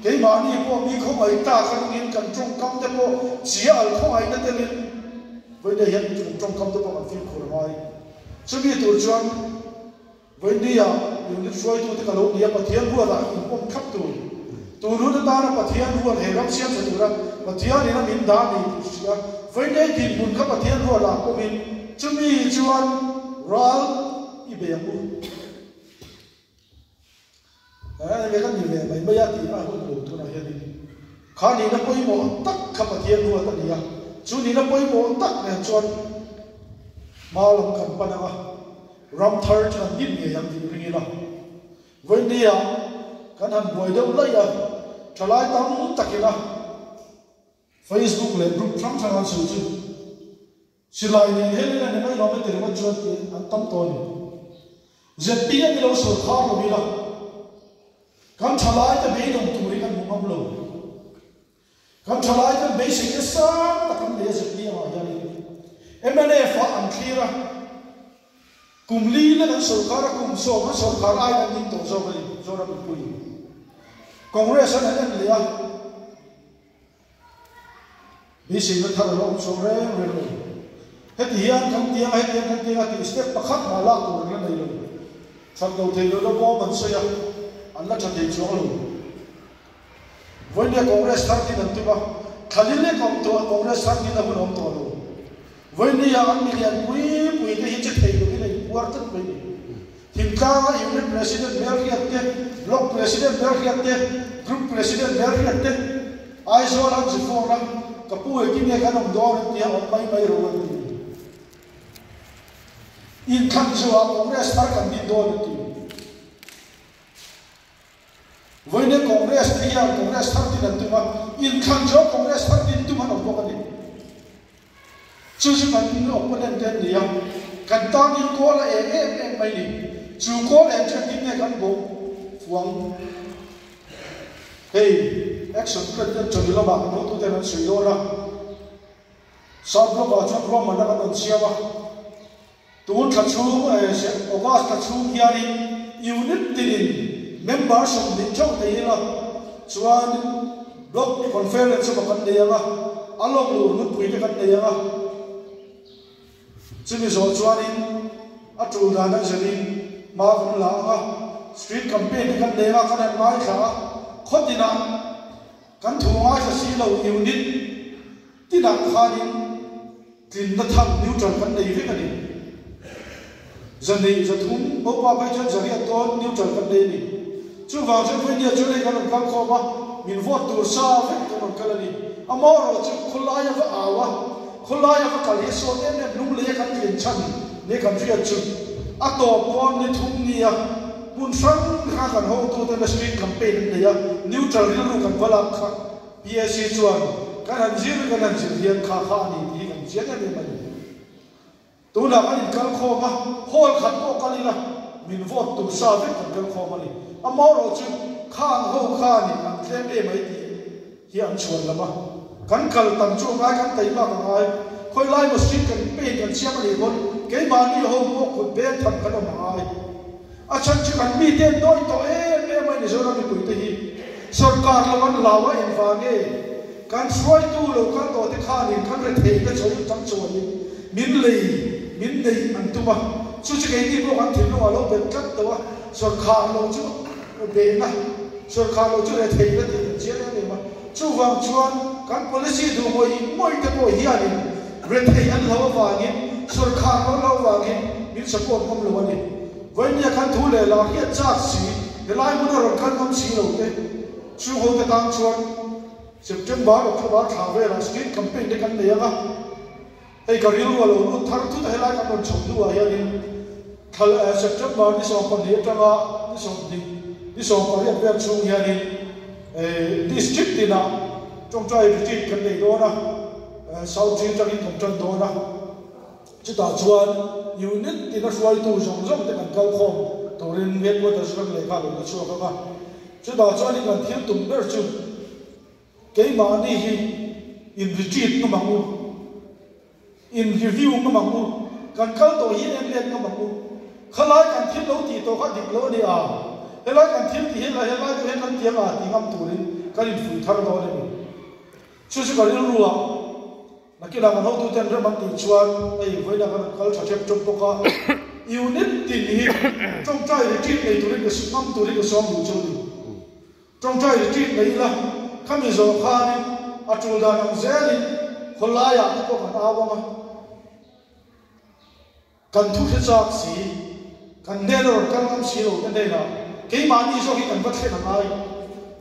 Keimahni pawh mi khawngaih tak atangin kan tawngkam te pawh chia al khawngaihna telin vawiin hian kan tawngkam te pawh kan fimkhur a ngai. Chumi tur chuan vawiin ah unit hruaitute ka lo ni a, Pathian ruatah inpawm thlap tur. Tun hun atana Pathian ruat he ram siam tha tura Pathianin a min dah ni tih hria vawiin dinhmun kha Pathian ruatah pawmin chumi chuan ral i bei ang u. Enge ka ni ve mai mai a tih a hun lo tunah hianin kha nihna pawimawh tak kha Pathian ruat a ni a, chu nihna pawimawh tak nen chuan hma lam kan pan ang a, ram thar chu kan hnim ngei ang tih ring ila. Vawinia kan han buai deuh laih a, thalai tam takina Facebook leh group hrang hrang an sawi chu Silai nen hian in a ni mai lo mai ti ringawt chuan tih an tam tawh a ni. ZPM hi lo sawrkhar lo ila kan thalai te beidawng tur hi kan hmu ngam lo. Kan thalai ten beisei te sang tak an nei a ZPM ah hianin mnf ah an thlir a, kum li lek an sawrkhar a, kum sawm an sawrkhar aiin an ding tawh zawk a ni Zoram mipui. Congress an han en leh a. Beiseina thar a la awm chhuak reng reng lo. Heti hian kan ti anga, heti hian kan ti anga tih step pakhat mah lak tur an la nei lo. That lo thei lo la bawm an sawi a, an la tha thei chuang lo. Vawinia Congress thar din an tum a, thla li lek awm tawh a Congress thar din a hun awm tawh lo. Vawinia an milian pui pui te hi che thei lovin a inpuar tlat mai ni. Thingtlanga Unit President Melhriat te, Block President Melhriat te, Group President Melhriat te, Aizawl an zu phone a, ka pu engtin nge kan awm dawn an tia awm mai mai ro an ti. Inthlan zuah Congress thar kan din dawn an ti. Vawiin Congress te hian Congress thar din an tum a, inthlan zuah Congress thar din tum an awm bawk a ni. Chu chu kan opponent te an ni a, kan tanin kawl a eng em em mai ni. Chu kawl eng chu engtin nge kan bawh fuang? Hei action plan te an chawlh lamah kan hotuten an sawi dawn a, South Block ah chuan ruahmanna kan rawn siam a. Tun thla chhung, August thla chhung hianin unit tinin member 20 theuh nei ila chuan Block Conference emaw kan nei ang a, a lawk luh ringawtpui te kan nei ang a. Chumi zawh chuanin a tul dan a zirin hma kan la ang a, street campaign te kan nei ang a, kan han ngaithla a, khaw tinah kan thu ngaithla si lo unit tinah khanin Tlinna tham neutral kan nei vek a ni. 200, 300, Mopa phei chuan 800 dawn neutral kan nei a ni. Chuvang chuan Vawinia chuan hei kan rawn kal khawm a, min vote tur sa vek kan rawn kal a ni. Amaherawh chu khawlaia va au a, khawlaia va kal hi sawn em em lungleia kan tlin chhan nge kan hriat chu a tawp dawn ni thum nia hmun hrang hranga kan hotuten street campaign an nei a, neutral rilru kan va lak kha. PAC chuan kan han zir kan han zir hian kha kha a ni tih hi kan chiang em em a ni. Tunah kan inkal khawm a, hall khat pawh kal ila min vote tur sa vek kan kal khawm a ni. Amaherawh chu khang ho khanin an tlem em ai tih hi an chhuan lam a. Kan kal tam chu a ngai, kan tei bak a ngai. Khawi lai maw street kan paint kan siam a nih pawn keimahni ho pawh kut beng tham kan awm a ngai. A chhan chu kan mite an dawi tawh em em a, Mizoram mipuite hi sawrkar lo an hlau a engvang nge kan hruaitu lo kal tawh te khanin kan rethei te chawi chang chuanin min lei min neih an tum a, chu chu keini pawh kan thinlung a lo bet tlat tawh a, sawrkhar lo chu behna, sawrkhar lo chu retheihna tih kan chiang em em a, chuvang chuan kan policy duh ngawih ngawih te pawh hianin rethei an hlau avangin sawrkhar lo hlau avangin min support ngam lo a ni. Vawinia khan thu leh lah hian chak si, helai hmuna rawn kal ngam si lo te, chung ho te tan chuan September, October thla velah street campaign te kan nei ang a, hei ka rilru a lo lut thar thut a helai kan rawn chho hnuah hianin thla September ni 12 atanga ni 20, ni 18 vel chhung hianin district tinah tawngtai retreat kan nei dawn a, South Chin atangin kan tan dawn a. Chutah chuan unit tina hruaitu zawng zawng te kan kal khawm turin headquarters ram lehkha a lo la chhuak ang a. Chutah chuanin kan thil tum ber chu keimahni hi in retreat ngam ang u, in review ngam ang u, kan kal tawh hi en let ngam ang u. Khalai kan thil lo tih tawh kha dik lo a ni a. Helai kan thil tih hian helai deuh hian kan ti anga ti ngam turin kan infuih thar dawn a ni. Chu chu ka rilru ah nakinah kan hotuten rem an tih chuan hei vawiinah kan rawn kal tha ṭep ṭawp bawk a, unit tin hi ṭawngṭai retreat nei turin ka ngam turin ka sawm duh chu a ni. Ṭawngṭai retreat nei ila khami zawh khanin a ṭul dan ang zelin khawlaiah te pawh kan au ang a. Kan thu hre chak si, kan hnena rawn kal ngam si lo te hnenah keimahni zawk hi kan va thlen a ngai,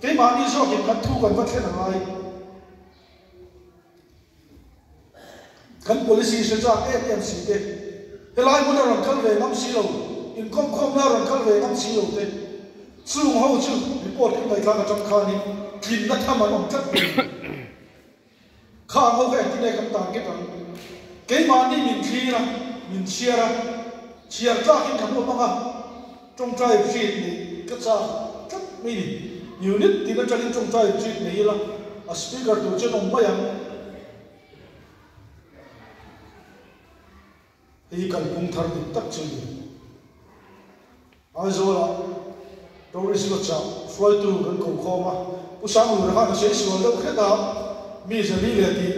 keimahni zawkin kan thu kan va thlen a ngai. Kan policy hre chak em em si te, helai hmuna rawn kal ve ngam si lo, inkawmkhawmna rawn kal ve ngam si lo te, chung ho chu report kan ngaihthlak atang khanin tlinna tham an awm tlat mai. Kha ang ho kha engtin nge kan target ang? Keimahni min thlir a, min chhiar a, chhiar tlakin kan awm ang a, tawngtai retreat neih ka chak tlat mai ni. Unit tin atangin tawngtai retreat nei ila, a speaker tur chuan awm mai ang. Hei hi kalphung thar dik tak chu a ni. Aizawlah Tourist Lodge-ah hruaitu kan ko khawm a, Pu Sanglura khan a sawi sual deuh hret a, mi zali leh tih.